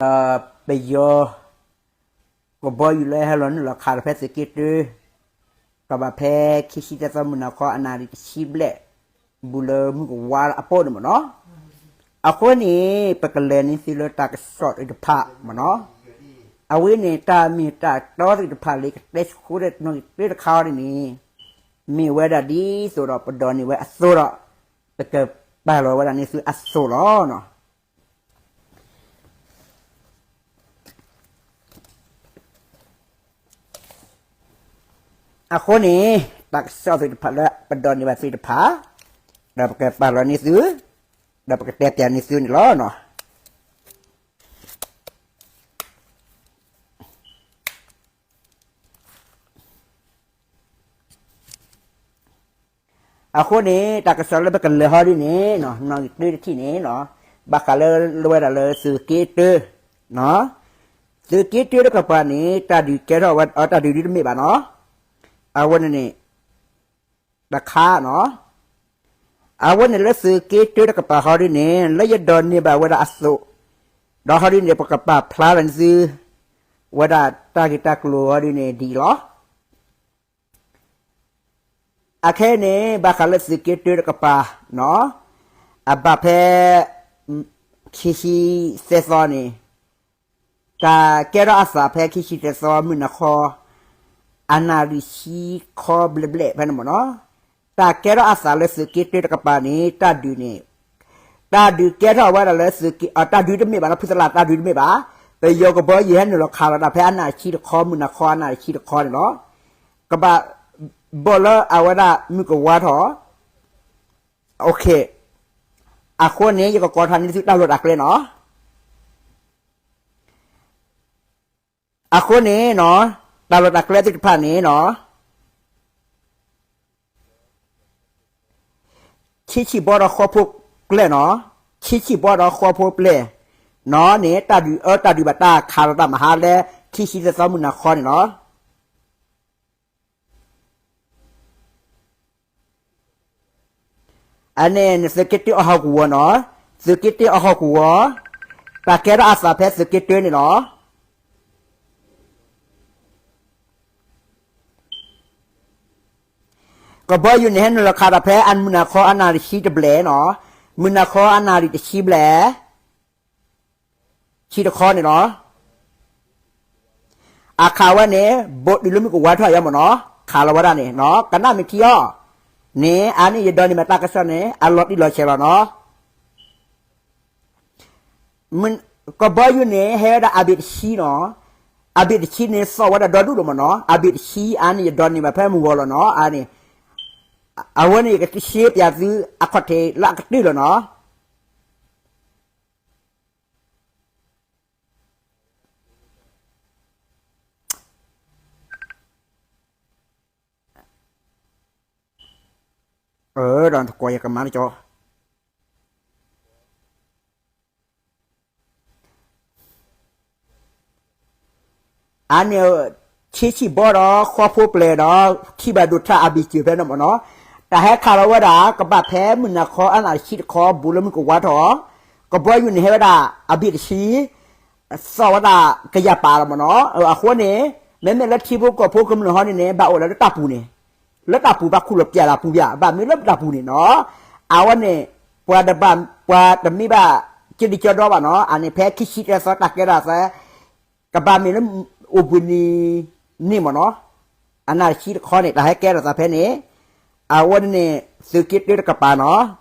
ဒီးပယီၤ ကဘီယူၤလၢဟဲလီၤနုာ်လီၤခးဒီးဖဲသုးက့တၢ ကဘၣ်ဖဲခံဆံသၢသီမုၢ်နၤခီအနၣ်ရံၣ်တဆံဘျဲၣ် ဘူးလၢမုၢ်ကဝါအပူၤန့ၣ်မ့ၢ်နီၤ. အဃိန့ၣ် ပကလဲၤန့ၢ်သုလၢတၢ်ကစီၣ်သ့ၣ်တဖၣ်မ့ၢ်နီၤ. အဝဲန့ၣ်တၢ်မ့ၢ်တၢ်တီသ့ၣ်တဖၣ်လၢ ကတဲဆှိတနီၤက့ၤတၢတခါအံၤန့ၣ် မ့ၢ်ဝဲဒၣ်ဒ်သိးဒီးပဒိးန့ၢ်ဝဲအသိးဒီး ပကပာ်လီၤဝဲဒၣ်န့ၢ်သုအသိးလီၤ. အဃိန့ၣ် တၢ်ကစီၣ်သ့ၣ်တဖၣ်လၢပဒိးန့ၢ်ဘၣ်သ့ၣ်တဖၣ် ဒီးပကပာ်လီၤန့ၢ်သု ဒီးပကတဲပၠးန့ၢ်သုန့ၣ်လီၤ. အဃိန့ၣ် တၢ်ကစီၣ်လၢပကလဲၤဟီဒ်န့ၣ် နီၣ်ဂံၢ်တၢတထံၣ်န့ၣ် ဘၣ်ဃးလၢ လၢဝဲဒၣ်လၢသုးက့တၢ သုးက့တၢတကပၤန့ၣ် တၢ်ဒုးကဲထီၣ်ဝဲ တၢ်ဒုးဒုတမ့ၢ်ဘၣ်နီၤ. အဝဲန့ၣ်န့ၣ် တခါနီၤ အဝဲန့ၣ်လၢသုးက့တၢတကပၤဟီဒ်န့ၣ် လၢယဒိးန့ၢ်ဘၣ်ဝဲဒၣ်အသိး ဒီးဟီဒ်န့ၣ် ပကပာ်ဖျါလီၤန့ၢ်သု ဝဲဒၣ်တၢ်ဂ့ၢ်တၢ်ကျိၤဟီဒ်န့ၣ်ဒ်အံၤလီၤ. အခဲအံၤန့ၣ် ဘၣ်ဃးလၢသုးက့တၢတကပၤနီၤ အဘၣ်ဖဲ ခံဆံသၢသီန့ၣ် တၢ်ကဲထီၣ်အသးဖဲခံဆံသၢသီမုၢ်နၤခီ အနၣ်ရံၣ်ဆံခီဘျဲၣ်ဘျဲၣ်ဖဲန့ၣ်မ့ၢ်နီၤ. တၢ်ကဲထီၣ်အသးလၢသုးက့တၢတကပၤန့ၣ် တၢ်ဒုးန့ၣ် တၢ်ဒုးကဲထီၣ်ဝဲဒၣ်လၢသုးက့ တၢ်ဒုးတမ့ၢ်ဘၣ်နီၤ ဖုသလၢ် တၢ်ဒုးတမ့ၢ်ဘၣ်. ပယီၤကဘီယူၤဟဲနုာ်လီၤခးလီၤတၢ်ဖဲအနၣ်ရံၣ်ဆံတခီ မုၢ်နၤခီအနၣ်ရံၣ်ဆံတခီန့ၣ်လီၤ. ကဘၣ် ဘီၣ်လၢအဝဲဒၣ်မုၢ်ကဝါထီၣ် အဃိန့ၣ် ယကကိးထီၣ်န့ၢ်သုတၢ်လီၢ်တၢ်ကျဲနီၤ. အဃိန့ၣ်နီၤ တၢ်လီၢ်တၢ်ကျဲသ့ၣ်တဖၣ်န့ၣ်နီၤ ဆံးဆံးဘီဒီးဃီဖိပျဲၢ်နီၤ, ဆံးဆံးဘီဒီးဃီဖိပျဲၢ်နီၤန့ၣ် တၢ်ဒုးအၢတၢ်ဒုးဘၣ်တၢ်ခးလီၤတၢ်မဟါလၢ ခံဆံသၢသီမုၢ်နၤခီန့ၣ်လီၤ. အန့ၣ် သုးက့တၢအဟီၣ်ကဝီၤနီၤ, သုးက့တၢအဟီၣ်ကဝီၤ, တၢ်ကဲထီၣ်အသးဖဲသုးက့တၢန့ၣ်လီၤ. ကဘီယူၤန့ၣ် ဟဲနုာ်လီၤခးဒီးဖဲအမုၢ်နၤခီအနၣ်ရံၣ်ဆံတဘျဲၣ်နီၤ, မုၢ်နၤခီအနၣ်ရံၣ်တဆံဘျဲၣ် ဆံတခီန့ၣ်လီၤ. အခးဝဲန့ၣ် ဘိးတုၤလၢမုၢ်ကဝါထီၣ်ယါမ့ၢ်နီၤ, ခးလီၤဝဲဒၣ်န့ၣ်နီၤ, ကနၣ်မ့ၢ်ထံအီၤန့ၣ် အါန့ၢ်ယဒိးန့ၢ်မးတၢ်ကစီၣ်န့ၣ် အလီၤတံၢ်လီၤဆဲးလီၤနီၤ. ကဘီယူၤန့ၣ် ဟဲဝဲဒၣ်အဘ့ၣ်တဆံနီၤ, အဘ့ၣ်တဆံန့ၣ် သီၣ်ဝဲဒၣ်ဒီဒူၣ်လီၤမ့ၢ်နီၤ, အဘ့ၣ်တဆံအါန့ၢ်ယဒိးန့ၢ်မးဖဲမုၢ်ဂီၤလီၤနီၤ, အါန့ၢ် အဝဲန့ၣ် ယကရှဲပၠးသုအခီၣ်ထံးလၢအကတၢၢ်လီၤနီၤ. ဒီးတကိးယကမၤတကီ အါန့ၢ် ဆံးဆံးဘီဒီးဃီဖိပျဲၢ်ဒီး ထံၣ်ဘၣ်ဒိၣ်ထၣ်အဘ့ၣ်စၢၤဖဲန့ၣ်မ့ၢ်နီၤ, တၢ်ဟဲခးလီၤဝဲဒၣ် ကဘၣ်ဖဲမုၢ်နၤခီအနၣ်ရံၣ်ဆံတခီ ဘူးလၢမုၢ်ကဝါထီၣ်, ကဘီယူၤန့ၣ်ဟဲဝဲဒၣ်အဘ့ၣ်တဆံ သီၣ်ဝဲဒၣ်ကယၤပာ်လီၤမ့ၢ်နီၤ, အဃိန့ၣ် မ့မ့ၢ်လၢထံဖိကီၢ်ဖိကမျၢၢ်ဟီန့ၣ်န့ၣ် ဘၣ်အိၣ်လၢတၢ်ပူၤန့ၣ်, လၢတၢ်ပူၤဘၣ်ခူၣ်လီၤပျးလၢပူၤပျး ဘၣ်မ့ၢ်လၢတၢ်ပူၤန့ၣ်နီၤ, အဝဲန့ၣ် ပှၤတဘၣ် ပှၤတမ့ၢ်ဘၣ် ကၠံဒံကၠီဒီဘၣ်နီၤ, အန့ၣ်ဖဲခံဆံတၢသီတၢ်ကဲထီၣ်သး ကဘၣ်မ့ၢ်လၢအိၣ်ဘှံးနံၤန့ၣ်မ့ၢ်နီၤ, အနၣ်ရံၣ်ဆံတခီန့ၣ် တၢ်ဟဲကဲထီၣ်သးဖဲန့ၣ်, အဝဲန့ၣ် သုးက့တၢတကပၤနီၤ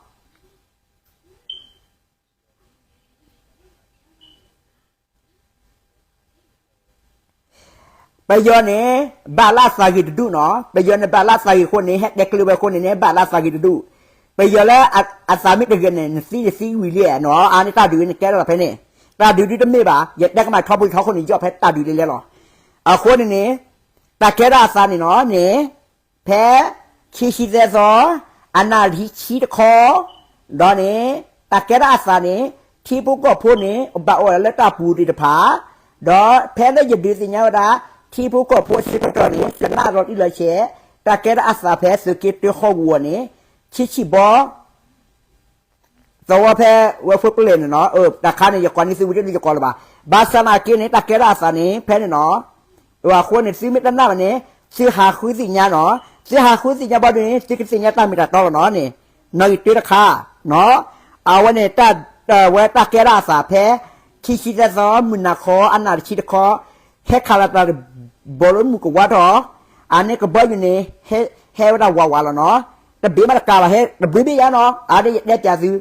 ပယီၤန့ၣ် ဘၣ်လၢအသးဂ့ၤတဒူၣ်နီၤ, ပယီၤန့ၣ်ဘၣ်လၢအသးဂ့ၤအဃိန့ၣ် ဟဲတဲကျၢၤဝဲအဃိန့ၣ်န့ၣ် ဘၣ်လၢအသးဂ့ၤတဒူၣ်, ပယီၤလၢအသးမ့ၢ်တဂ့ၤန့ၣ် နသံနသံဝံၤလံနီၤ, အန့ၣ်တၢ်ဒုးန့ၣ်ကဲထီၣ်သးဖဲန့ၣ်, တၢ်ဒုးဒုတမ့ၢ်ဘၣ်, ယတဲကမၣ်ထီဘိထီခိၣ်န့ၣ် ယီၣ်ဖဲတၢ်ဒုးလဲၤလဲၤလီၤ, အဃိန့ၣ်န့ၣ် တၢ်ကဲထီၣ်အသးန့ၣ်နီၤန့ၣ် ဖဲ ခံဆံသၢသီ အနၣ်ရံၣ်ဆံတခီ ဒီးန့ၣ် တၢ်ကဲထီၣ်အသးန့ၣ် ထံဖိကီၢ်ဖိန့ၣ် ဘၣ်အိၣ်လၢတၢ်ပူၤသ့ၣ်တဖၣ်, ဒီးဖဲလၢယဒုးသ့ၣ်ညါဝဲဒၣ် ထံဖိကီၢ်ဖိအဆၢကတီၢ်န့ၣ် ကနၣ်လီၤတံၢ်လီၤဆဲး, တၢ်ကဲထီၣ်အသးဖဲသုးက့တၢဟီၣ်ကဝီၤန့ၣ် ဆံးဆံးဘီ သဝီဖဲဝဲဖိပျဲၢ်န့ၣ်နီၤ, တၢ်ခါန့ၣ် ယကိးန့ၢ်သုဝံၤတန့ၣ်ယကိးလၢၤဘၣ်, ဘၣ်ဆၣ်နာ်က့န့ၣ် တၢ်ကဲထီၣ်အသးန့ၣ် ဖဲန့ၣ်နီၤ, အဃိန့ၣ် သုမ့ၢ်တနာ်ဘၣ်န့ၣ် သုဟးဃုသ့ၣ်ညါနီၤ, သုဟးဃုသ့ၣ်ညါဘၣ်ဒ်န့ၣ် သုကသ့ၣ်ညါတၢ်မ့ၢ်တၢ်တီလီၤနီၤန့ၣ်, နီၣ်ဂံၢ်တၢတခါ, နီၤ, အဝဲန့ၣ် တၢ်ဝဲတၢ်ကဲထီၣ်အသးဖဲ ခံဆံသၢသီ မုၢ်နၤခီ အနၣ်တဆံတခီ, ဟဲခးလီၤတၢ်ဘီလိမုၢ်ကဝါထီၣ်, အန့ၣ်ကဘီယူၤန့ၣ် ဟဲဝဲဒၣ်ဝးဝးလီၤနီၤ, တဘ့ၣ်မးတကးလီၤ ဟဲတဘ့ၣ်ဘ့ၣ်ယါနီၤ, အါဒ်ယတဲပၠးသု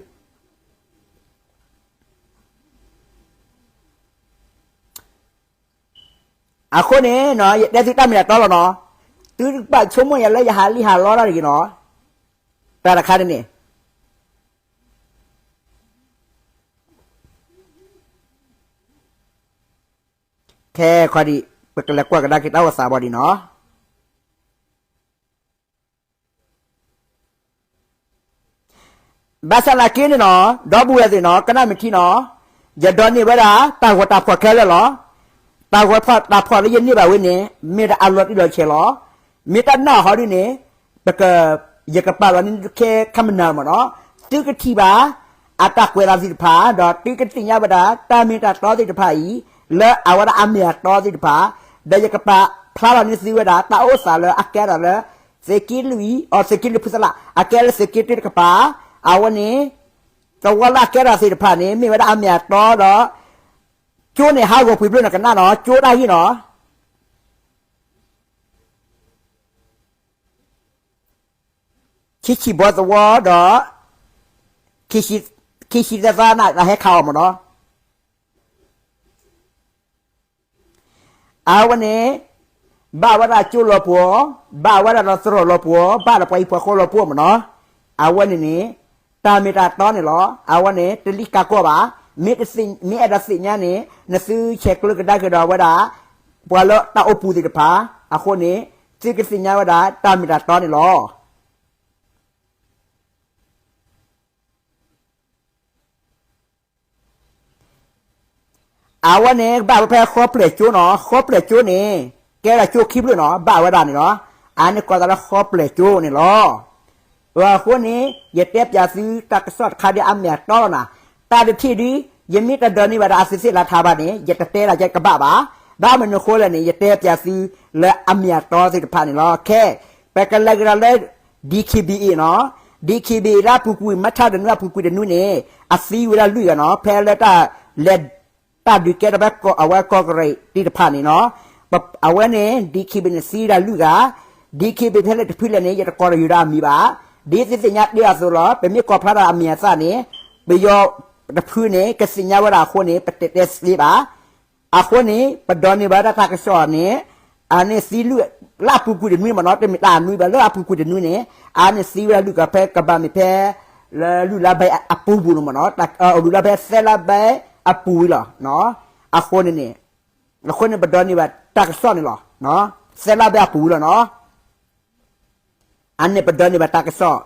အဃိန့ၣ် ယတဲသုတၢ်မ့ၢ်တၢ်တီလီၤနီၤ, သုတဘၣ်ဆိကမိၣ်ယၤလၢယဟးလံဟးလီတၢ်တဂ့ၤနီၤ, တၢ်တခါန့ၣ်န့ၣ် ခဲခီဒံး ပကလဲၤကွၢ်ကဒါက့ၤတၢ်အိၣ်သးဘၣ်ဒံးနီၤ. ဘၣ်ဆၣ်သနာ်က့န့ၣ်နီၤ ဒီပုၢ်ဝဲၢ်သ့ၣ်နီၤ ကနၣ်မ့ၢ်ထံနီၤ, ယဒိးန့ၢ်ဝဲဒၣ် တၢ်ဂီၤတၢ်ဖှီၣ်ခဲလၢာ်လီၤ. တၢ်ဂီၤတၢ်ဖှီၣ်လၢယန့ၢ်ဘၣ်ဝဲန့ၣ် မ့ၢ်ဒၣ်အလီၤတံၢ်လီၤဆဲးလီၤ. မ့ၢ်တၢ်နာ်ဟီဒ်န့ၣ် ပက ယကပာ်လီၤန့ၢ်ခဲခဲမနၤမ့ၢ်နီၤ, သုကထံၣ်ဘၣ် အတၢ်ကွဲးသးသ့ၣ်တဖၣ် ဒီးသုကသ့ၣ်ညါဝဲဒၣ် တၢ်မ့ၢ်တၢ်တီသ့ၣ်တဖၣ်အံၤ လၢအဝဲဒၣ်အမ့ၢ်အတီသ့ၣ်တဖၣ်, ဒီးယကပာ်ဖျါလီၤန့ၢ်သုဝဲဒၣ် တၢ်အိၣ်သးလၢအကဲထီၣ်လၢ သုးက့လွံၢ် အသုးက့လွံၢ်ဖုသလး အကဲလၢသုးက့တၢတကပၤ, အဝဲန့ၣ် သဝီလၢအကဲထီၣ်သ့ၣ်တဖၣ်န့ၣ် မ့ၢ်ဝဲဒၣ်အမ့ၢ်အတီဒီး ကၠိန့ၣ်ဟးဂီၤပှ့ၤဘျီန့ၣ်ကနၣ်နီၤ, ကၠိတၢ်ဟံၣ်နီၤ ခံဆံဘီသဝီဒီး ခံဆံသၢသီနၢ်ဟဲခးအီၤမ့ၢ်နီၤ. အဝဲန့ၣ် ဘၣ်ဝဲဒၣ်ကၠိလီၤပှီၤ, ဘၣ်ဝဲဒၣ်ဒီးသရိာ်လီၤပှီၤ, ဘၣ်ဒီးပှၤဟံၣ်ဖိဃီဖိလီၤပှီၤမ့ၢ်နီၤ. အဝဲန့ၣ်န့ၣ် တၢ်မ့ၢ်တၢ်တီန့ၣ်လီၤ. အဝဲန့ၣ် တလံၣ်ကးကီၢ်ဘၣ်. မ့ၢ်တသ့ၣ် မ့ၢ်အဲၣ်ဒိးသ့ၣ်ညါန့ၣ် နသုဆဲးကျိးကဒါက့ၤဒီးဝဲဒၣ် ပှၤလၢတၢ်အိၣ်ပူၤသ့ၣ်တဖၣ်, အဃိန့ၣ် သုကသ့ၣ်ညါဝဲဒၣ် တၢ်မ့ၢ်တၢ်တီန့ၣ်လီၤ. အဝဲန့ၣ် ဘၣ်ဝဲဖဲဃီပျဲၢ်ကၠိနီၤ, ဃီပျဲၢ်ကၠိန့ၣ် ကဲဒၣ်ကၠိခံဘျုးနီၤ, ဘၣ်ဝဲဒၣ်န့ၣ်လီၤ. အန့ၣ်ကိးသးလၢဃီပျဲၢ်ကၠိန့ၣ်လီၤ. အဃိန့ၣ် ယတဲပၠးသုတၢ်ကစီၣ်တခါဒ်အမ့ၢ်အတီလီၤနၤ. တၢ်တထံၣ်ဒ် ယမ့ၢ်တဒိးန့ၢ်ဘၣ်ဒီးအသုးသ့ၣ်လါထါဘၣ်န့ၣ် ယတတဲလၢၤကဘၣ်ဘၣ်. ဘၣ်မနုၤအဃိလဲၣ်န့ၣ် ယတဲပၠးသုလၢအမ့ၢ်အတီသ့ၣ်တဖၣ်န့ၣ်လီၤ. ခဲ ပကလဲၤကဒီးလၢ DKBA နီၤ, DKBA လၢအပူၤကွံာ် မၤထၣ်တနွံအပူၤကွံာ်တနွံန့ၣ် အသံဝဲဒၣ်လွံၢ်ဂၤနီၤ, ဖဲလၢတၢ်လဲၤ တၢ်ဒုးကဲထီၣ်ဖဲအဝဲကီၢ်ကရ့ၣ်သ့ၣ်တဖၣ်န့ၣ်နီၤ, အဝဲန့ၣ် DKBA န့ၣ်သံဝဲဒၣ်လွံၢ်ဂၤ, DKBA ဖဲလဲၣ်တဖုလဲၣ်န့ၣ် ယတကိးဒီးယိၤဒီးအမံၤဘၣ်. ဒ်သုသ့ၣ်ညါတ့ၢ်အသိးလီၤ, ပမ့ၢ်ကိးဖျါထီၣ်အမံၤအသၣ်န့ၣ် ပယီၤတဖုန့ၣ် ကသ့ၣ်ညါဝဲဒၣ်အဃိန့ၣ် ပတတဲသ့ဘၣ်. အဃိန့ၣ် ပဒိးန့ၢ်ဘၣ်ဒၣ်တၢ်ကစီၣ်န့ၣ် အန့ၣ်သံလွံၢ် လၢအပူၤကွံာ်တနွံမ့ၢ်နီၤ, တမ့ၢ်တၢ်အနွံဘၣ်, လၢအပူၤကွံာ်တနွံန့ၣ် အန့ၣ်သံဝဲဒၣ်လွံၢ်ဂၤဖဲကဘၣ်မ့ၢ်ဖဲ လၢလွံၢ်လါဘဲအပူၤပူၤလီၤမ့ၢ်နီၤ, လွံၢ်လါဘဲသၢလါဘဲအပူၤဝံၤလီၤ. အဃိန့ၣ်န့ၣ် အဃိန့ၣ် ပဒိးန့ၢ်ဘၣ်တၢ်ကစီၣ်န့ၣ်လီၤ. သၢလါဘဲအပူၤဝံၤလီၤနီၤ. အန့ၣ်ပဒိးန့ၢ်ဘၣ်တၢ်ကစီၣ်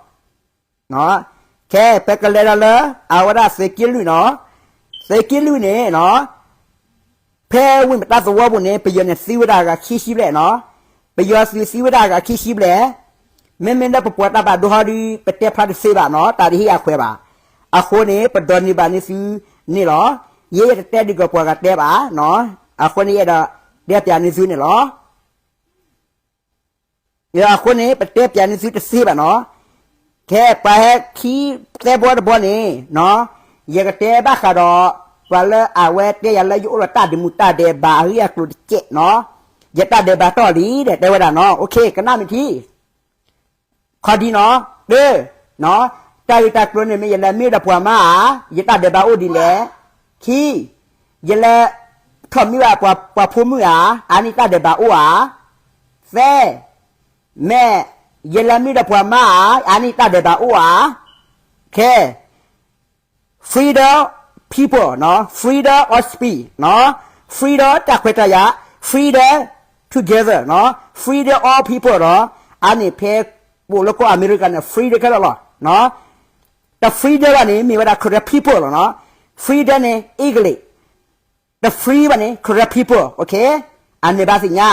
ခဲ ပကလဲၤဒီးလၢ အဝဲဒၣ်သုးက့လွံၢ်နီၤ, သုးက့လွံၢ်န့ၣ်နီၤ, ဖဲဝ့ၢ်မတၤသဝီပူၤန့ၣ် ပယီၤန့ၣ်သံဝဲဒၣ်အဂၤခံဆံဘျဲၣ်နီၤ, ပယီၤသုးသံဝဲဒၣ်အဂၤခံဆံဘျဲၣ်, မ့မ့ၢ်လၢပပှၤတၢ်ဘၣ်ဒိဟီဒုး ပတဲဖျါတသ့ဘၣ်နီၤ, တၢ်ဒ်ဟ့ၣ်အခွဲးဘၣ်. အဃိန့ၣ် ပဒိးန့ၢ်ဘၣ်န့ၢ်သုန့ၣ်လီၤ. ယဲယတတဲဒ်ကီးပှၤဂၤတဲဘၣ်နီၤ, အဃိန့ၣ် ယအဲၣ်ဒိးတဲပၠးန့ၢ်သုန့ၣ်လီၤ. အဃိန့ၣ် ပတဲပၠးန့ၢ်သုတသ့ဘၣ်နီၤ. ခဲပှၤဟဲခံသၢဘီတဘီန့ၣ် ယကတဲဘၣ်ဃးဒီး ပှၤလၢအဝဲတဲယၤလၢယအိၣ်ဒီးတၢ်ဒုးမူးတၢ်ဒဲးဘးအဂ့ၢ်အကျိၤတကဲးနီၤ. ယတၢ်ဒဲးဘးတီၢ်လံဒီးတဲဝဲဒၣ်နီၤ. အိၣ်ခ့ ကနၣ်မ့ၢ်ထံ ခီဒံနီၤ, တၢ, တၢ်ဂ့ၢ်တၢ်ကျိၤန့ၣ်မ့ၢ် ယလဲၤမံဒီးပှၤမါဧါ, ယတၢ်ဒဲးဘးအိၣ်ဒ်လဲၣ်. ခံ, ယလဲၤထီၣ်မံဘၣ်ပှၤဖိမုၣ်ဧါ, အါန့ၢ်တၢ်ဒဲးဘးအိၣ်ဧါ. သၢ, မ့ၢ် ယလဲၤမံဒီးပှၤမါဧါ, အါန့ၢ်တၢ်ဒဲးဘးအိၣ်ဧါ. ခဲ freedom people နီၤ, freedom of speech နီၤ, freedom တၢ်ခွဲးတၢ်ယာ်, freedom together နီၤ, freedom all people နီၤ. အါန့ၢ်ဖဲ ပအိၣ်လၢကီၢ်အမဲရကၤန့ၣ် freedom ခဲလၢာ်လီၤ. တ freedom ဘၣ်န့ၣ် မ့ၢ်ဝဲဒၣ် Karen people လီၤနီၤ. freedom န့ၣ် English, တ free ဘၣ်န့ၣ် Karen people, okay. အန့ၣ်ဘၣ်သ့ၣ်ညါ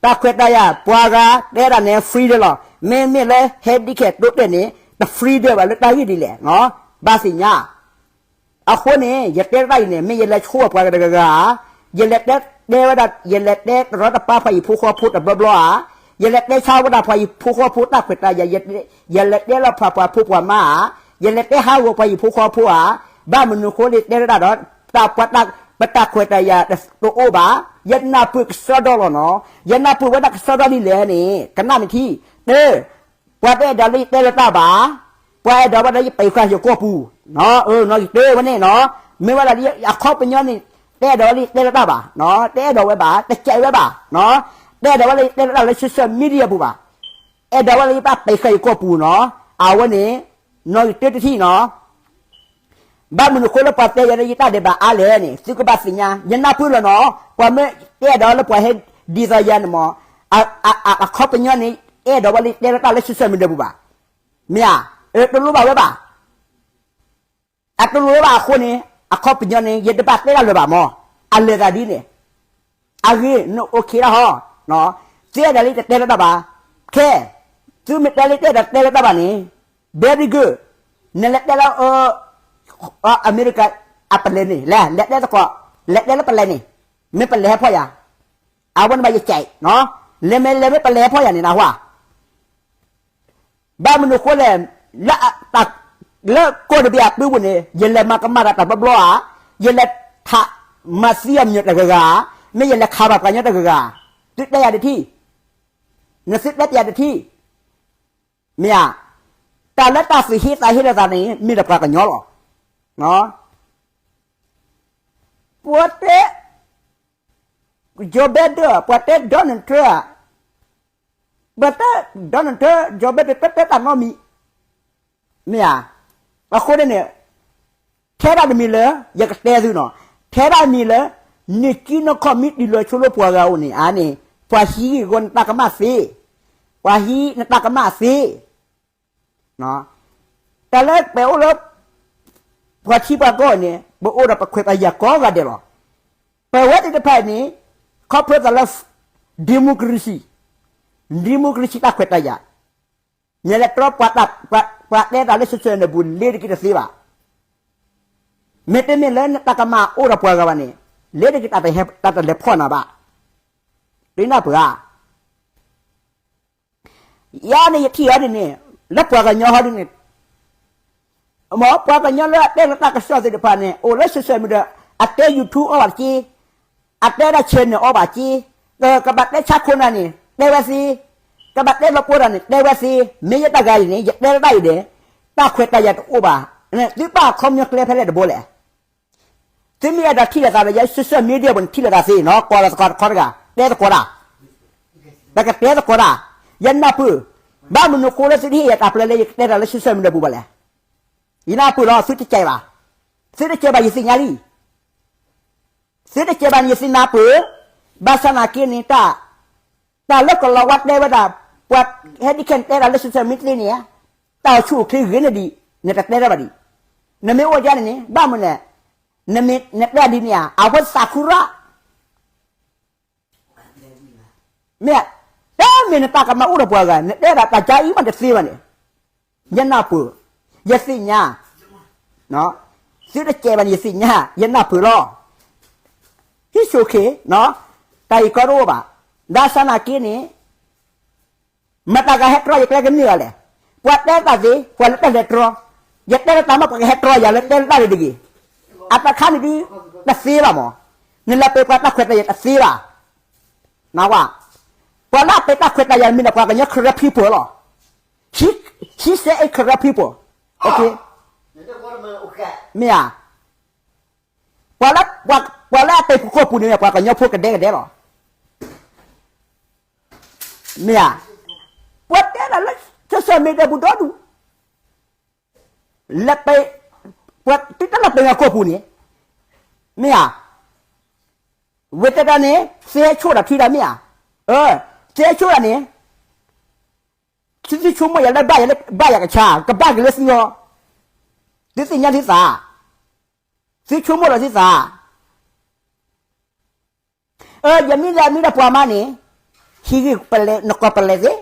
တၢ်ခွဲးတၢ်ယာ် ပှၤဂၤတဲဒၣ်န့ၣ် freedom လီၤ. မ့မ့ၢ်လၢ ဟဲဒံခဲတိတဲာ်န့ၣ် တ freedom ဘၣ်လၢတၢ်ဂ့ၢ်ဒ်လဲၣ်, ဘၣ်သ့ၣ်ညါ. အဃိန့ၣ် ယတဲတၢ်အံၤန့ၣ် မ့ၢ်ယလဲၤဆိၣ်ဝဲပှၤတဂၤဂၤဧါ, ယလဲၤတဲ တဲဝဲဒၣ် ယလဲၤတဲတရီတပါပှၤဟံၣ်ဖိဃီဖိတဘျီဘျီဧါ, ယလဲၤတဲဆါဝဲဒၣ်ပှၤဟံၣ်ဖိဃီဖိတၢ်ခွဲးတၢ်ယာ်, ယလဲၤတဲလီၤဖးပှၤဖိပှၤမါဧါ, ယလဲၤတဲဟးဂီၤပှၤဟံၣ်ဖိဃီဖိဧါ, ဘၣ်မနုၤဃိလၢယတဲဝဲဒၣ်ဒီး တၢ်ပှၤတၢ် ပတၢ်ခွဲးတၢ်ယာ်တအိၣ်ဘၣ်, ယနၢ်ပၢၢ်ကစီဒီလီၤနီၤ, ယနၢ်ပၢၢ်ဝဲဒၣ်ကစီဒီဒ်လဲၣ်န့ၣ် ကနၣ်မ့ၢ်ထံ, တၢ ပှၤတအဲၣ်ဒိးလၢယတဲလၢတၢ်ဘၣ်, ပှၤအဲၣ်ဒိးဝဲလၢယပာ်ဃာ်ယကီၢ်ပူၤ, နီၢ်ဂ့ၤတၢ်ဝဲန့ၣ်နီၤ, မ့ၢ်ဝဲဒၣ်လၢအခီပညီန့ၣ် တအဲၣ်ဒိးဝဲလၢယတဲလၢတၢ်ဘၣ်, တအဲၣ်ဒိးဝဲဘၣ်, တကဲဝဲဘၣ်, တအဲၣ်ဒိးဝဲလၢယတဲလၢတၢ်လၢ social media ပူၤဘၣ်, အဲၣ်ဒိးဝဲလၢယဘၣ်ပာ်ဃာ်ယကီၢ်ပူၤနီၤ, အဝဲန့ၣ် နီၢ်ဂ့ၤတၢတထံၣ်နီၤ ဘၣ်မနုၤအဃိလၢပှၤတဲယၤလၢယတၢ်ဒဲးဘးအါလဲၣ်န့ၣ် သုကဘၣ်သ့ၣ်ညါ, ယနၢ်ပၢၢ်လီၤနီၤ, ပှၤမ့ၢ်တအဲၣ်ဒိးလၢပှၤဟဲဒ်သိးယၤန့ၣ်မး, အခီပညီန့ၣ် အဲၣ်ဒိးဝဲလၢယတဲလၢတၢ်လၢ social media ပူၤဘၣ်, မ့ၢ်ဧါ, တလိၣ်ဘၣ်ဝဲဘၣ်, အတလိၣ်ဝဲဘၣ်အဃိန့ၣ် အခီပညီန့ၣ် ယတဘၣ်တဲတၢ်လၢၤဘၣ်မး, အလဲၤသးဒ်န့ၣ်, အဂ့ၢ် နအိၣ်ခ့ဒၣ်ဟီ, သုအဲၣ်ဒိးလၢယတတဲလၢတၢ်ဘၣ်, ခဲ သုမ့ၢ်တဲလၢတအဲၣ်ဒိးတဲလၢတၢ်ဘၣ်န့ၣ် very good, နလဲၤတဲလၢ အမဲရကၤ အပလဲၤန့ၣ် လဲၤ လဲၤတဲသကိး, လဲၤတဲလၢပလဲၤန့ၣ်, မ့ၢ်ပလဲၤဟဲဖီၣ်ယၤ, အဝဲန့ၣ်ဘၣ်ယကဲး, လဲၤမ့ၢ်လဲၤမ့ၢ်ပလဲၤဟဲဖီၣ်ယၤန့ၣ် နဟါ, ဘၣ်မနုၤအဃိလဲၣ်, လၢ လၢကီၢ်တဘ့ၣ်အပူၤပူၤန့ၣ် ယလဲၤမၤကမၣ်တၢ်တဘျီဘျီဧါ, ယလဲၤထးမၤသံအမံၤတဂၤဂၤ, မ့ၢ်ယလဲၤခးဘၣ်ပှၤကညီတဂၤဂၤ, သုတဲယၤတထံၣ်, နသုတဲပယၤတထံၣ်, မ့ၢ်ဧါ, တၢ်လၢတၢ်သူၣ်ဟ့သးဟ့လိာ်သးန့ၣ် မ့ၢ်ဒီးပှၤကညီလီၤ, ပှၤတဲ Joe Biden ပှၤတဲ Donald Trump, ပှၤတဲ Donald Trump, Joe Biden တၢ်တဲတၢ်နီတမံၤ, မ့ၢ်ဧါ, အဃိန့ၣ်န့ၣ် ထဲဒၣ်တမံၤလၢ ယကတဲသုနီၤ, ထဲဒၣ်တမံၤလၢ နကံနခီၣ်မ့ၢ်တုၤလီၤဆိလၢပှၤဂၤအိၣ်န့ၣ်ဧါန့ၣ်, ပှၤဟံးဂီၤနတၢ်ကမၣ်သ့, ပှၤဟံးနတၢ်ကမၣ်သ့, တၢ်လၢပအိၣ်လၢ ပှၤထံပှၤကီၢ်န့ၣ် ပအိၣ်ဒီးပခွဲးပယာ်ကိးဂၤဒဲးလီၤ, ပဝဲသ့ၣ်တဖၣ်န့ၣ် ခီဖျိသးလၢ democracy, democracy တၢ်ခွဲးတၢ်ယာ်, နလဲၤတြီ ပှၤတဲတၢ်လၢ social media ပူၤ လ့ၤတက့ၤတသ့ဘၣ်, မ့တမ့ၢ်လၢနတၢ်ကမၣ်အိၣ်ဒီးပှၤဂၤဘၣ်န့ၣ်, လ့ၤတက့ၤတၢ်တဟဲ တၢ်တလဲၤဖီၣ်နၤဘၣ်, ဒ်နၢ်ပၢၢ်ဧါ ယၤန့ၣ် ယထံၣ်အီၤဒ်န့ၣ်, လၢပှၤကညီဟီဒ်န့ၣ်, မ်ပှၤကညီလၢအတဲလီၤတၢ်ကစီၣ်သ့ၣ်တဖၣ်န့ၣ် အိၣ်လၢ social media, အတဲ YouTube အီၣ်ဘၣ်က့, အတဲဒၣ် channel အီၣ်ဘၣ်က့, ကဘၣ်တဲဆါခိၣ်နၢ်န့ၣ် တဲဝဲသ့, ကဘၣ်တဲလီၤပှီၢ်တၢ်န့ၣ် တဲဝဲသ့, မ့ၢ်ယတၢ်ဂၤအံၤန့ၣ် ယတဲလၢတၢ်အံၤဒီး တၢ်ခွဲးတၢ်ယာ်တအိၣ်ဘၣ်, သုဘၣ်အခီပညီကျဲဖဲလဲၣ်တဘိလဲၣ် သုမ့ၢ်အဲၣ်ဒိးထံၣ်လိာ်သးဒီးယၤ social media ပူၤန့ၣ် ထံၣ်လိာ်သးသ့နီၤ, ကိးလီၤသကိးတခီတဂၤ, တဲသကိးတၢ်, ပကတဲသကိးတၢ်, ယနၢ်ပၢၢ်, ဘၣ်မနုၤဃိလၢသုတဟ့ၣ်ယၤတၢ်ပျဲလၢယကတဲတၢ်လၢ social media ပူၤဘၣ်လဲၣ်, ယနၢ်ပၢၢ်လီၤ, သုတကဲဘၣ်, သုတကဲဘၣ်ယသ့ၣ်ညါလံ, သုတကဲဘၣ်န့ၣ်ယသ့ၣ်နၢ်ပၢၢ်, ဘၣ်ဆၣ်နာ်က့န့ၣ် တၢ် တၢ်လၢကလီၤဝါတဲဝဲဒၣ်, ပှၤဟဲဒ်ခဲန့ၣ်တဲတၢ်လၢ social media န့ၣ်, တၢ်အိၣ်ဆူၣ်အိၣ်ချ့ဂ့ၤန့ၢ်ဒံး, နတတဲတၢ်ဘၣ်ဒံး, နမ့ၢ်အိၣ်ဒ်န့ၣ်န့ၣ် ဘၣ်မနုၤလဲၣ်, နမ့ၢ်နတဲဒ်န့ၣ်ဧါ, အဝဲသးခုရၣ်, မ့ၢ်, တမ့ၢ်နတၢ်ကမၣ်အိၣ်ဒီးပှၤဂၤ နတဲဒၣ်တၢ်ကါအံၤမးတသ့ဘၣ်န့ၣ်, ယနၢ်ပၢၢ်, ယသ့ၣ်ညါ, သုတကဲဘၣ်န့ၣ်ယသ့ၣ်ညါ, ယနၢ်ပၢၢ်လီၤ, ဟံးဆိၣ်ခ့, တၢ်အံၤကီတအိၣ်ဘၣ်, ဘၣ်ဆၣ်နာ်က့န့ၣ် မတၤကဟဲတြီယကျဲကန့ၢ်ဘၣ်လဲၣ်, ပှၤတဲတၢ်သ့ ပှၤလၢတၢ်လဲၤတြီ, ယတဲလၢတၢ်မ့ၢ်ပှၤကဟဲတြီယၤလၢတဲလၢတၢ်န့ၣ်တဂ့ၤ, အတခါန့ၣ်ဒုး, တသ့ဘၣ်မး, နလဲၤပာ်ပှၤတၢ်ခွဲးတၢ်ယာ်တသ့ဘၣ်, နဝဲ, ပှၤလၢအပာ်တၢ်ခွဲးတၢ်ယာ်မ့ၢ်ဒီးပှၤကညီ corrupt people လီၤ, he, he said a corrupt people, မ့ၢ်ဧါ, ပှၤလၢ, ပှၤလၢအပာ်ဖုၣ်ကိာ်ပူၤန့ၣ် ပှၤကညီဖိကဒဲကဒဲလီၤ. မ့ၢ်ဧါ, ပှၤတဲလီၤလၢ social media ပူၤဒီဒူၣ်, လဲၤပ, ပှၤသုတလၢပှၤကညီကိာ်ပူၤန့ၣ်, မ့ၢ်ဧါ, ဝဲတဲတၢ်န့ၣ် သ့ဆိၣ်တၢ်ထံတၢ်မ့ၢ်ဧါ, သ့ဆိၣ်တၢ်န့ၣ် သုသုဆိကမိၣ်ယၤလၢဘၣ်ယၤလၢဘၣ်ယၤကဆါ ကဘၣ်က့ၤလၢသုဂီၢ်, သုသ့ၣ်ညါသုသး, သုဆိကမိၣ်လီၤသုသး, ယမ့ၢ်လဲၤမံဒီးပှၤမါန့ၣ်, ဟံးဂ့ၤပလဲၤ နကိးပလဲၤသ့,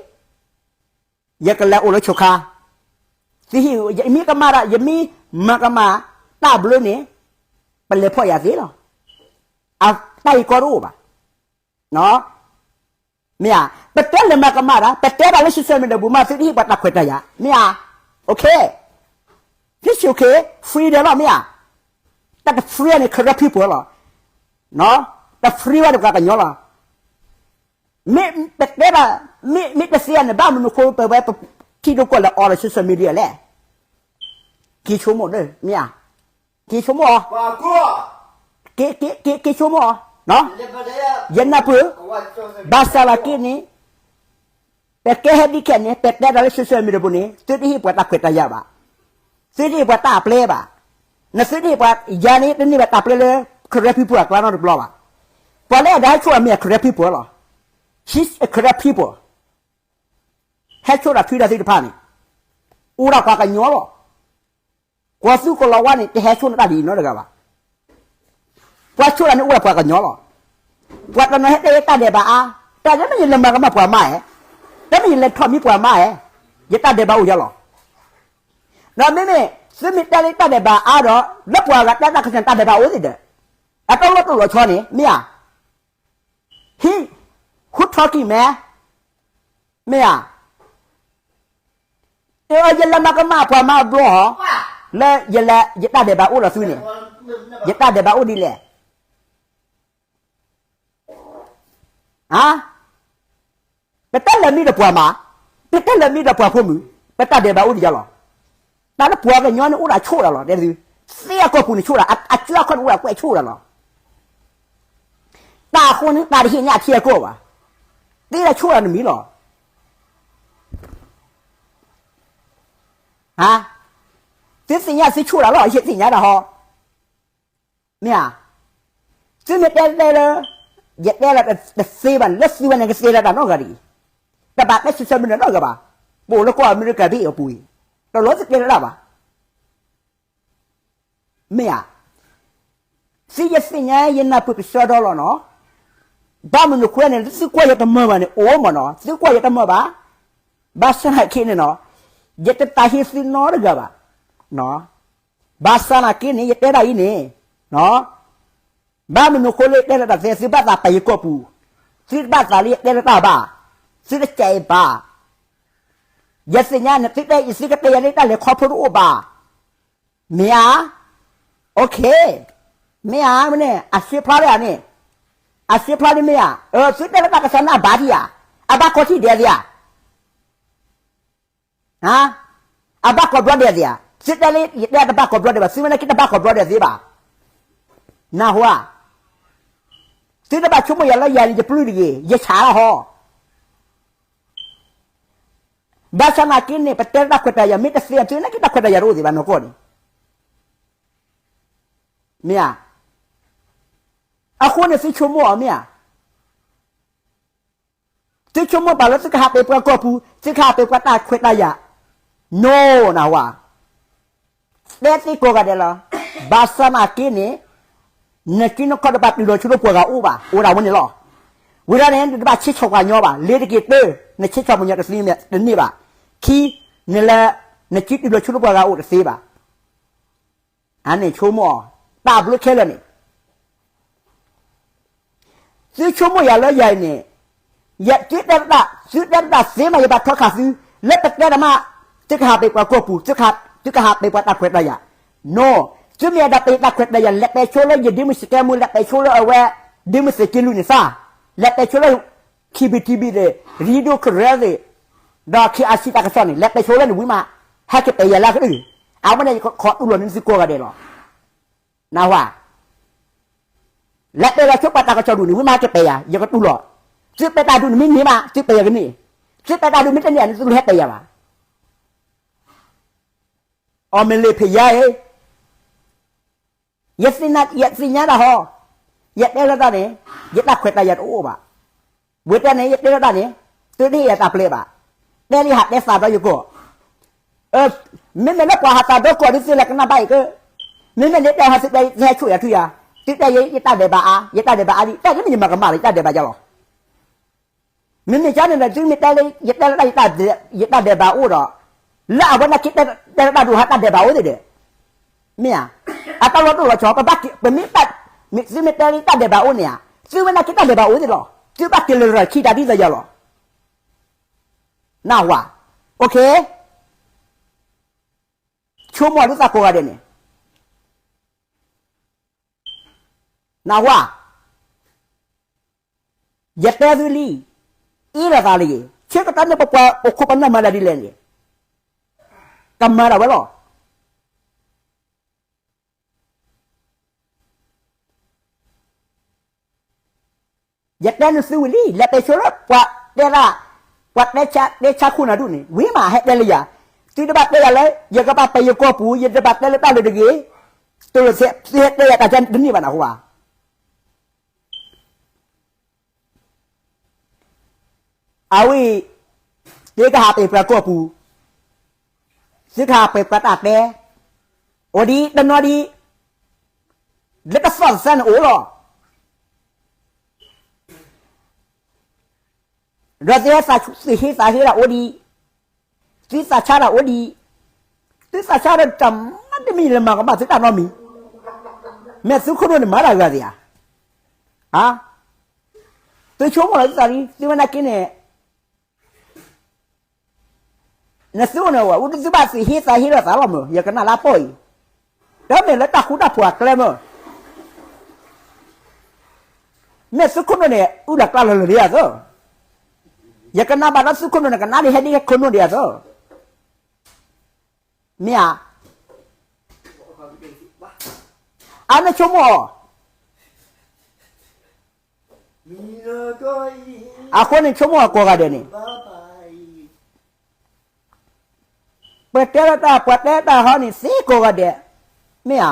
ယကလဲၤအိၣ်လၢဆိခါ, သုဟံး, ယမ့ၢ်ကမၣ်ဒီး ယမ့ၢ်မၤကမၣ်, တၢ်ဘျုးန့ၣ်, ပလဲၤဖီၣ်ယၤသ့လီၤ. အတၢ်အံၤကီတအိၣ်ဘၣ်. မ့ၢ်ဧါ, ပတဲလၢမၤကမၣ်ဒၣ်, ပတဲဒၣ်လၢ social media ပူၤမး သုတဟ့ၣ်ပှၤတၢ်ခွဲးတၢ်ယာ်, မ့ၢ်ဧါ. Okay, this okay, freedom လီၤ မ့ၢ်ဧါ. တၢ်တ free န့ၣ် corrupt people လီၤ. တ free ဘၣ်န့ၣ် ပှၤကညီလီၤ. မ့ၢ်ပတဲဒၣ်, မ့ၢ်တသ့န့ၣ် ဘၣ်မနုၤဃိပဝဲပထံၣ်လိာ်ကွီၢ်လၢ အီၤဒီး social media လဲၣ်. က့ၤဆိကမိၣ်ဒီး မ့ၢ်ဧါ, က့ၤဆိကမိၣ်အီၤ, က့ၤဆိကမိၣ်အီၤ, ယနၢ်ပၢၢ်, ဘၣ်ဆၣ်သနာ်က့န့ၣ်, ပကဲဟဲဒ်ခဲန့ၣ် ပတဲဒၣ်လၢ social media ပူၤန့ၣ် သုတဟ့ၣ်ပှၤတၢ်ခွဲးတၢ်ယာ်ဘၣ်, သုတဟ့ၣ်ပှၤတၢ်အပျဲဘၣ်, နသုတဟ့ၣ်ပှၤယၤန့ၣ် တန့ၢ်ဘၣ်တၢ်ပျဲလၢ corrupt people အကျါနီတဘျီဘၣ်. ပှၤလၢအဒၣ်ဟဲဆိၣ်အမ့ၢ် corrupt people လီၤ. She's a corrupt people. ဟဲဆိၣ်တၢ်ထွံတၢ်သ့ၣ်တဖၣ်န့ၣ် အိၣ်ဒၣ်ပှၤကညီလီၤ. ကီၢ်သူကီၢ်လီၤဝါန့ၣ် တဟဲဆိၣ်နတၢ်ဒ်အံၤနီတဂၤဘၣ်. ပှၤဆိၣ်တၢ်န့ၣ်အိၣ်ဒၣ်ပှၤကညီလီၤ. ပှၤတနီၤဟဲတဲယတၢ်ဒဲးဘးအါ, တၢ်ဒ်မ့ၢ်ယလဲၤမၤကမၣ်ပှၤမါဧါ, တမ့ၢ်ယလဲၤထီၣ်မံပှၤမါဧါ, ယတၢ်ဒဲးဘးအိၣ်ယၤလီၤ. ဒီးမ့မ့ၢ် သုမ့ၢ်တဲလၢယတၢ်ဒဲးဘးအါဒီး လၢပှၤဂၤတဲတၢ်ကစီၣ်န့ၣ် တၢ်ဒဲးဘးအိၣ်သ့ၣ်ဒီး အတၢ်လီၢ်တလီၤဆီန့ၣ် မ့ၢ်ဧါ. ဟံး, who talking man? မ့ၢ်ဧါ. ယလဲၤမၤကမၣ်ပှၤမါဘျီဟီ, လၢယလဲၤ ယတၢ်ဒဲးဘးအိၣ်ဒီးသုန့ၣ်, ယတၢ်ဒဲးဘးအိၣ်ဒ်လဲၣ်. ဧါ, ပတဲလၢမ့ၢ်ဒီးပှၤမါ, ပတဲလၢမ့ၢ်ဒီးပှၤဖိမုၣ်, ပတၢ်ဒဲးဘးအိၣ်ဒ်ယၤလီၤ. တၢ်လၢပှၤကညီန့ၣ်အိၣ်ဒၣ်ဆိၣ်တၢ်လီၤ, တဲသု, သ့အကီၢ်ပူၤန့ၣ်ဆိၣ်တၢ်, အစုအခီၣ်န့ၣ်အိၣ်ဒၣ်ကွဲးဆိၣ်တၢ်လီၤ. တၢ်အဃိန့ၣ် တၢ်တဟ့ၣ်န့ၢ်အထံအကီၢ်ဘၣ်, သ့ဒၣ်ဆိၣ်တၢ်တမံၤလီၤ. သုသ့ၣ်ညါသုဆိၣ်တၢ်လီၤ, ယသ့ၣ်ညါတၢ်ဟီ. မ့ၢ်ဧါ. သုမ့ၢ်တဲတဲလၢ ယတဲလီၤတသ့ဘၣ်န့ၣ် လၢသုဝဲန့ၣ်ကသ့လၢတၢ်နီတဂၤဒ်အံၤ, တဘၣ်တဲ social media နီတဂၤဘၣ်. ပအိၣ်လၢကီၢ်အမဲရကၤဘ့ၣ်အပူၤအံၤ, တလိၣ်သုတဲလၢတၢ်ဘၣ်. မ့ၢ်ဧါ. သုယသ့ၣ်ညါယနၢ်ပၢၢ်ကဆှီဒီလီၤနီၤ. ဘၣ်မနုၤဃိန့ၣ် သုကွၢ်ယတမၢဘၣ်န့ၣ် အိၣ်မးနီၤ, သုကွၢ်ယတမၢဘၣ်. ဘၣ်ဆၣ်သနာ်က့န့ၣ်နီၤ, ယတတၢ်ဟ့ၣ်သုနီတဂၤဘၣ်. ဘၣ်ဆၣ်သနာ်က့န့ၣ် ယတဲဒၣ်အံၤန့ၣ်, ဘၣ်မနုၤဃိလၢယတဲလၢတၢ်သ့ သုဘၣ်သးပာ်ယကီၢ်ပူၤ, သုတဘၣ်သးလၢယတဲလၢတၢ်ဘၣ်, သုတစဲးအံၤဘၣ်. ယသ့ၣ်ညါန့ၣ် သုတဲအံၤ သုကတဲယၤလၢတၢ်လဲၤခီဖျိတအိၣ်ဘၣ်. မ့ၢ်ဧါ. Okay, မ့ၢ်ဧါန့ၣ် အရှဲဖျါလၢဧါန့ၣ်, အရှဲဖျါလၢမ့ၢ်ဧါ. သုတဲလၢတၢ်ကစီၣ်န့ၣ်အဘၣ်ထံၣ်ဧါ, အဘၣ်ကီထံၣ်ဒဲးသ့ဧါ. အဘၣ်ကီဘျီဒဲးသ့ဧါ. သုတဲလၢယတဲတဘၣ်ကီဘျီဒဲးဘၣ်, သုဝဲန့ၣ်က့တဘၣ်ကီဘျီဒဲးသ့ဘၣ်. နၢ်ဟူဧါ. သုတဘၣ်ဆိကမိၣ်ယၤလၢယၤန့ၣ် ယပျုၢ်တဂ့ၤ, ယဆးလီၤဟီ. ဘၣ်ဆၣ်သနာ်က့န့ၣ် ပတဲတၢ်ခွဲးတၢ်ယာ် မ့ၢ်တသ့ သုန့ၣ်က့တၢ်ခွဲးတၢ်ယာ်တအိၣ်သ့ဘၣ်နီၢ်ကီၢ်န့ၣ်. မ့ၢ်ဧါ. အဃိန့ၣ် သုဆိကမိၣ်အီၤမ့ၢ်ဧါ. သုဆိကမိၣ်ပာ်လၢသုကဟးပဲာ်ပှၤကီၢ်ပူၤ, သုကဟးပဲာ်ပှၤတၢ်ခွဲးတၢ်ယာ်, no, နၢ်ဟူဧါ. တဲသ့ကိးဂၤဒဲးလီၤ. ဘၣ်ဆၣ်သနာ်က့န့ၣ် နစုနခီၣ်တဘၣ်တုၤလီၤဆူလၢပှၤဂၤအိၣ်ဘၣ်, အိၣ်ဒၣ်ဝဲန့ၣ်လီၤ. ဝံၤဒၣ်န့ၣ် နတဘၣ်ဆ့ဆီၣ်ပှၤကညီဘၣ်, လ့ၤတက့ၤတၢ, နဆ့ဆီၣ်ပှၤကညီတသ့မ့ၢ်တန့ၢ်ဘၣ်. ခံ, နလၢ, နစုတုၤလီၤဆူလၢပှၤဂၤအိၣ်တသ့ဘၣ်. အန့ၣ်ဆိကမိၣ်အီၤ, တၢ်ဘျုးခဲလၢာ်န့ၣ် သုဆိကမိၣ်ယၤလၢယၤအံၤန့ၣ်, ယသုတဲတၢ်, သုတဲတၢ်သ့မး ယဘၣ်ထီခးသု, လၢပတဲတၢ်မး, သုကဟးပဲာ်ပှၤကီၢ်ပူၤ, သုကဟးပဲာ်ပှၤတၢ်ခွဲးတၢ်ယာ်, no, သုမ့ၢ်အဲၣ်ဒိးပဲာ်တၢ်ခွဲးတၢ်ယာ် လဲၤပဲာ်ဆိလၢယဒ့မုၣ်စကဲမူ လဲၤပဲာ်ဆိလၢအဝဲ, ဒ့မုၣ်သုးက့လွံၢ်န့ၣ်သၣ်, လဲၤပဲာ�ဆိလၢ ခံဘံၣ်ထံဘံၣ်သ့ၣ်, ရံဒိၣ်ကရၢသ့ၣ်, ဒီးခံအါဆံတၢ်ကစီၣ်န့ၣ် လဲၤပဲာချူလၢနဝံၤမး, ဟဲက့ၤပဲာ်ယၤလၢအကဒုၣ်, အဝဲန့ၣ်ယကခီတူၢ်လိာ်န့ၢ်သုကိးဂၤဒဲးလီၤ. နၢ်ဟူဧါ. လဲၤပဲာ်လီၤဆိပှၤတၢ်ကစီၣ်ဒူၣ်န့ၣ် ဝံၤမးဟဲက့ၤပဲာ်ယၤ, ယကတူၢ်လိာ်. သုပဲာ်တၢ်ဒူၣ်န့ၣ်မ့ၢ်န့ၢ်မး သုပဲာ်ယၤကန့ၢ်, သုပဲာ်တၢ်ဒူၣ်မ့ၢ်တန့ၢ်န့ၣ် သုတဟဲပဲာ်ယၤဘၣ်. အီၣ်မ့ၢ်လ့ၣ်ဖ့ၣ်ယါအံၤ ယသ့ၣ်ညါတၢ်ဟီ, ယတဲလၢတၢ်န့ၣ်, ယတၢ်ခွဲးတၢ်ယာ်တအိၣ်ဘၣ်. ဝဲတဲန့ၣ် ယတဲလၢတၢ်န့ၣ်, သုတဟ့ၣ်ယၤတၢ်ပျဲဘၣ်. တဲလၢယဟးတဲသးဒီးယကီၢ်, မ့မ့ၢ်လၢပှၤဟးသးဒီကီၢ်ဒ်သုလဲၤကနၣ်ဘၣ်အံၤက, မ့မ့ၢ်လၢတဲဟီသုတဲ သုဟဲဆိၣ်ယၤထူယၤ, သုတဲယဲ ယတၢ်ဒဲးဘးအါ, ယတၢ်ဒဲးဘးအါဒ် တၢ်ဒ်မ့ၢ်ယမၤကမၣ်လီၤ ယတၢ်ဒဲးဘးယါလီၤ. မ့မ့ၢ်ကန့ၣ်ဒီး သုမ့ၢ်တဲလၢ ယတဲလၢတၢ် ယတၢ်ဒဲးဘးအိၣ်ဒီး, လၢအဝဲန့ၣ်က့တဲလၢတၢ်ဒူၣ်ဟးတၢ်ဒဲးဘးအိၣ်သ့ၣ်ဒီး, မ့ၢ်ဧါ, အတၢ်လီၤတိၢ်လီၤဆီ ပဘၣ်က့ၤ ပမ့ၢ်တၢ်, မ့ၢ်သုမ့ၢ်တဲလံတၢ်ဒဲးဘးအိၣ်န့ၣ်ဧါ, သုဝဲနာ်က့တၢ်ဒဲးဘးအိၣ်သ့လီၤ, သုဘၣ်က့ၤလၢရၤခံတၢ်ဒ်သိးယၤလီၤ. နၢ်ဟူဧါ, ဆိကမိၣ်ဒ်သးကိးဂၤဒဲးန့ၣ်, နၢ်ဟူဧါ, ယတဲသုလံ, အ့ၣ်လိာ်သးလၢဂ့ၤ, ဆၢကတီၢ်န့ၣ်ပပှၤအိၣ်ခိးပနၢ်မၤဒၣ်ဒ်လဲၣ်န့ၣ်, ကမၤဒၣ်ဝဲလီၤ. ယတဲနသုဝံၤလံ လဲၤပဲာ်ဆိလၢပှၤတဲဒၣ်, ပှၤတဲဆါတဲဆါခိၣ်နၢ်ဒူၣ်န့ၣ် ဝံၤမးဟဲတဲလၢယၤ, သုတဘၣ်တဲယၤလၢ ယကဘၣ်ပဲာ်ယကီၢ်ပူၤ ယတဘၣ်တဲလၢတၢ်လၢတဂ့ၤ, တလိာ်သဲး သုဟဲတဲယၤတၢ်ကန့ၣ်ဘၣ်နၢ်ဟူဧါ. အဝဲ, သုကဟးပဲာ်ပှၤကီၢ်ပူၤ, သုကဟးပဲာ်ပှၤတၢ်တဲ, အိၣ်ဒံးတနီၤဒံး, လၢတသီၣ်တသၢန့ၣ်အိၣ်လီၤ. ဒီးသုဟဲသးဟ့သးဟ့ဒၣ်အိၣ်ဒံး, သုသးဆါဒၣ်အိၣ်ဒံး, သုသးဆါဒၣ်တၢ်မၤတမံၤလဲၤမၤကမၣ်သုတၢ်နီတမံၤ, မ့ၢ်သုခိၣ်နူာ်န့ၣ်မၤတၢ်ဂၤသ့ဧါ. သုဆိကမိၣ်လီၤသုသးလံ သုဝဲနာ်က့န့ၣ် နသုအိၣ်န့ၣ်ဝဲ သုဘၣ်သးဟ့သးဟ့လိာ်သးလီၤမၢ် ယကနၣ်လၢအပီၢ်အံၤ, တမ့ၢ်လၢတၢ်ဃူတၢ်ဖိးအကျဲမၢ်, မ့ၢ်သုခိၣ်နူာ်န့ၣ် အုၣ်လီၤကျါလီၤလၢာ်ဒ်အသိး, ယကနၣ်ဘၣ်ဒီးသုခိၣ်နူာ်န့ၣ် ကနၣ်ဒ်ဟဲဒ်ဟဲခိၣ်နူာ်ဒ်အသိး, မ့ၢ်ဧါ, အါန့ၣ်ဆိကမိၣ်အီၤ အဃိန့ၣ်ဆိကမိၣ်အကိးဂၤဒဲးန့ၣ်, ပှၤတဲလီၤတၢ် ပှၤတဲတၢ်ဟီန့ၣ် သ့ကိးဂၤဒဲး, မ့ၢ်ဧါ,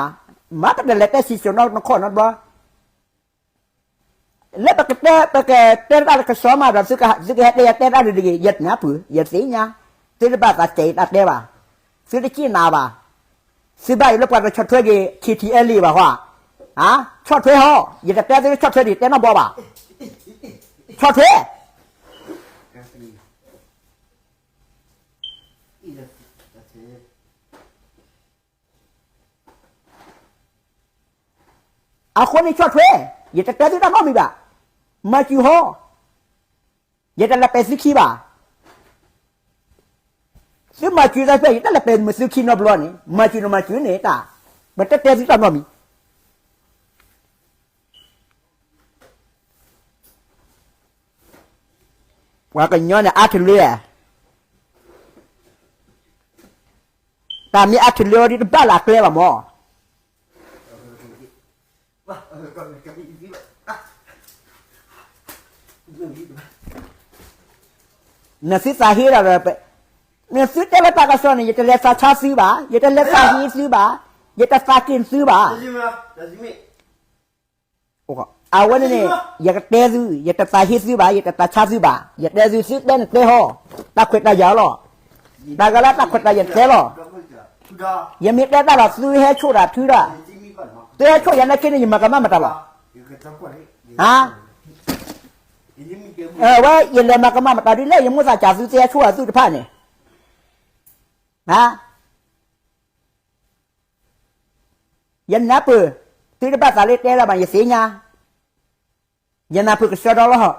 မ့ၢ်ပတလဲၤတဲစံၣ်စိၤနီတခီၣ်နီတဘျီ, လၢပကတဲ ပကတဲတၢ်လၢကစီမးဒီး သုကဟဲတဲယၤတဲတၢ်ဒ်တဂ့ၤ ယနၢ်ပၢၢ် ယသ့ၣ်ညါ, သုတဘၣ်သးတဲယတၢ်တဲဘၣ်, သုတစ့ၣ်နၤဘၣ်, သုဘၣ်ယိၣ်လၢပှၤတဆီၣ်ထွဲက့ၤ KTLA ဘၣ်ဟီ, ဆီၣ်ထွဲဟီ, ယတတဲသုဆီၣ်ထွဲဒံး တဲနီတဘျီဘၣ်, ဆီၣ်ထွဲ အဃိန့ၣ်ဆီၣ်ထွဲ, ယတတဲသုတၢ်နီတမံၤဘၣ်, မၤစၢၤဟီ, ယတလဲၤပဲာ်သုခံဘၣ်, သုမၤစၢၤတၢ်ဖဲ ယတလဲၤပဲာ်မုာ်သုခံနီတဘျီန့ၣ် မၤစၢၤနမၤစၢၤန့ၣ်တၢ်, ပတတဲသုတၢ်နီတမံၤ ပှၤကညီန့ၣ်အါတလၢ, တၢ်မ့ၢ်အါတလၢအီၤဒ်တဘၣ်လၢအကျဲဘၣ်မၢ်. နသုသးဟ့ဒီး, နသုတဲလၢတၢ်ကစီၣ်န့ၣ် ယတလဲၤသးဆါသုဘၣ်, ယတလဲၤသးဟ့သုဘၣ်, ယတသးက့ၤသုဘၣ်. အဝဲန့ၣ်န့ၣ် ယကတဲသု, ယတသးဟ့သုဘၣ်, ယတသးဆါသုဘၣ်, ယတဲသု, သုတဲနတဲဟီ, တၢ်ခွဲးတၢ်ယာ်လီၤ. တၢ်ဂၤလၢတၢ်ခွဲးတၢ်ယာ်ယတဲလီၤ. ယမ့ၢ်တဲတၢ်ဒီး သုဟဲဆိၣ်တၢ်ထုဒၣ်, သုဟဲဆိၣ်ယၤနာ်က့န့ၣ် ယမၤကမၣ်မတၤလီၤ. ဟါ, ဝဲယလဲၤမၤကမၣ်မတၤဒ်လဲၣ် ယမိၣ်သးစၢ်သုသ့ၣ်ဟဲဆိၣ်အသုတဖၣ်န့ၣ်, ဟါ ယနၢ်ပၢၢ်, သုတဘၣ်သးလၢတဲတၢ်ဘၣ် ယသ့ၣ်ညါ, ယနၢ်ပၢၢ်ကစီဒီလီၤ,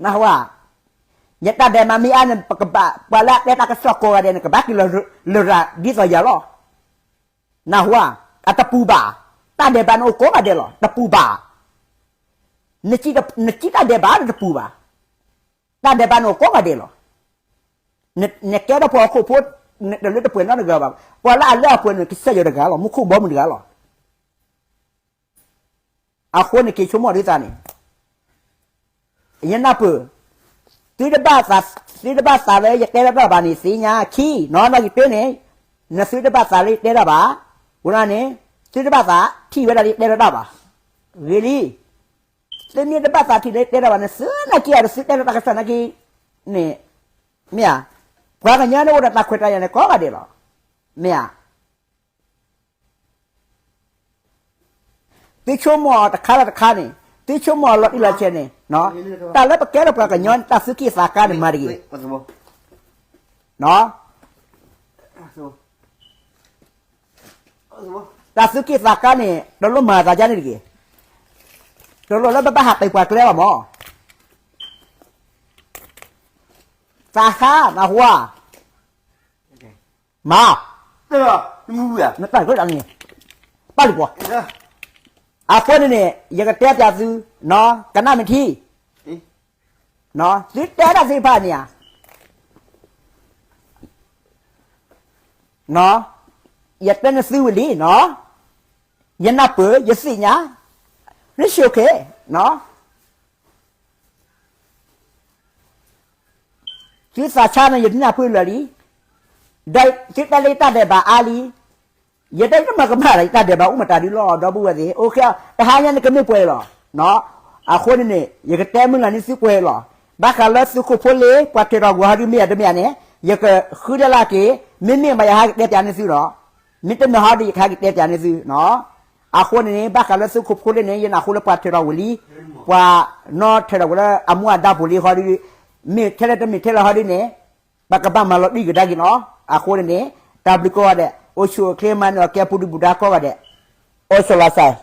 နၢ်ဟူဧါ. ယတၢ်ဒဲးမးမ့ၢ်အါန့ၣ် ပကဘၣ် ပှၤလၢအတဲတၢ်ကစီၣ်ကိးဂၤဒဲးန့ၣ် ကဘၣ်က့ၤလၢရၤဒ်သိးယၤလီၤ. နၢ်ဟူဧါ, အတပူၤဘၣ်, တၢ်ဒဲးဘးန့ၣ်အိၣ်ကိးဂၤဒဲးလီၤ, တပူၤဘၣ်. နစံးတၢ်ဒဲးဘးန့ၣ်တပူၤဘၣ်, တၢ်ဒဲးဘးန့ၣ်အိၣ်ကိးဂၤဒဲးလီၤ. နကဲထီၣ်ပှၤဟီၣ်ခိၣ်ဖိ, နတလၢတပှဲၤနီတဂၤဘၣ်, ပှၤလၢအလၢအပှဲၤန့ၣ် ကစၢ်ယွၤတဂၤလီၤ, မူခိၣ်ဘီမုၢ်တဂၤလီၤ. အဃိန့ၣ်က့ၤဆိကမိၣ်ဒ်သိးန့ၣ်, ယနၢ်ပၢၢ်, သုတဘၣ်သး, သုတဘၣ်သးလၢယတဲတၢ်ဘၣ်န့ၣ် သ့ၣ်ညါခံ, နီၢ်နီၢ်က့ၤတၢ်န့ၣ်, နသုတဘၣ်သးလၢယတဲတၢ်ဘၣ်, ဝဲဒၣ်န့ၣ်, သုတဘၣ်သးထံၣ်ဝဲဒၣ်လၢယတဲတၢ်ဘၣ်, ဂ့ၤလံ. သုမ့ၢ်တဘၣ်သးထံၣ်လၢယတဲတၢ်ဘၣ်န့ၣ် သုနာ်က့ၤအီၤဒီးသုတဲလၢတၢ်ကစီၣ်နာ်က့ၤန့ၣ်, မ့ၢ်ဧါ, ပှၤကညီန့ၣ်အိၣ်ဒီးတၢ်ခွဲးတၢ်ယာ်န့ၣ်ကိးဂၤဒဲးလီၤ, မ့ၢ်ဧါ. သုဆိကမိၣ်အီၤတခါလၢတခါန့ၣ်, သုဆိကမိၣ်အီၤလီၤတံၢ်လီၤဆဲးန့ၣ်, တၢ်လၢပကဲထီၣ်ပှၤကညီန့ၣ် တၢ်သူၣ်က့ၣ်သးကါန့ၣ်မၤတဂ့ၤ, နီၢ် တၢ်သူၣ်က့ၣ်သးကါန့ၣ် တလိၣ်မၤသးဒ်န့ၣ်တဂ့ၤ. တလိၣ်လၢဘၣ်ဘၣ်ဟးပှဲၤပှၤကျဲဘၣ်မၢ်. သးဟါနဟူဧါ, မၤ, နတၢ်န့ၣ်, ပၢ်လံပှၤ, အဃိန့ၣ်န့ၣ် ယကတဲပၠးသု, ကနၣ်မ့ၢ်ထံ, သုတဲဒၣ်သ့ၣ်တဖၣ်န့ၣ်ဧါ, ယတဲနသုဝံၤလံနီၤ, ယနၢ်ပၢၢ် ယသ့ၣ်ညါ, နဆိၣ်ခဲ, သုသးဆါန့ၣ် ယဒုးနၢ်ပၢၢ်လၢာ်လံ, ဒီးသုတဲလၢယတၢ်ဒဲးဘးအါလံ, ယတဲတမၤကမၣ်ဒီး ယတၢ်ဒဲးဘးအိၣ်မတၤဒုလီၤ ဒီပုၢ်ဝဲၢ်သ့ၣ်, အိၣ်ခဲအီၤ တဟါညါန့ၣ်ကမ့ၢ်ပှဲၤလီၤ. အဃိန့ၣ်န့ၣ် ယကတဲမုၢ်လၢ်န့ၢ်သုကွဲးလီၤ. ဘၣ်ဃးလၢသုးခိၣ်ဖိလ့ ပှၤထၢၣ်ထီၣ်ဝဲဟီဒုမ့ၢ်ဧါတမ့ၢ်ဧါန့ၣ် ယကဃုဒၣ်လၢက့ၤ, မ့မ့ၢ်ဘၣ်ယဟဲကတဲပၠးန့ၢ်သုဒီး, မ့တမ့ၢ်ဟီဒု ယကဟဲက့ၤတဲပၠးန့ၢ်သု. အဃိန့ၣ်န့ၣ် ဘၣ်ဃးလၢသုးခိၣ်ဖိလ့န့ၣ် ယနၢ်ဟူလၢပှၤထၢၣ်ထီၣ်ဝံၤလံ, ပှၤနီၣ်ထၢၣ်ထီၣ်ဝံၤလၢအမူအဒါပူၤလံဟီဒု, မ့ၢ်ထဲလဲၣ်တမ့ၢ်ထဲလဲၣ်ဟီဒုန့ၣ် ပကဘၣ်မၤလီၤတံၢ်ကဒါက့ၤလီၤ. အဃိန့ၣ်န့ၣ် တၢ်ဘျုးကိးဂၤဒဲး အိၣ်ဆူၣ်အိၣ်ချ့မၤနၢၤအီၤကဲပူၤဒုၣ်ပူၤဒါကိးဂၤဒဲး, အိၣ်ဆိးလီၤစၢ်.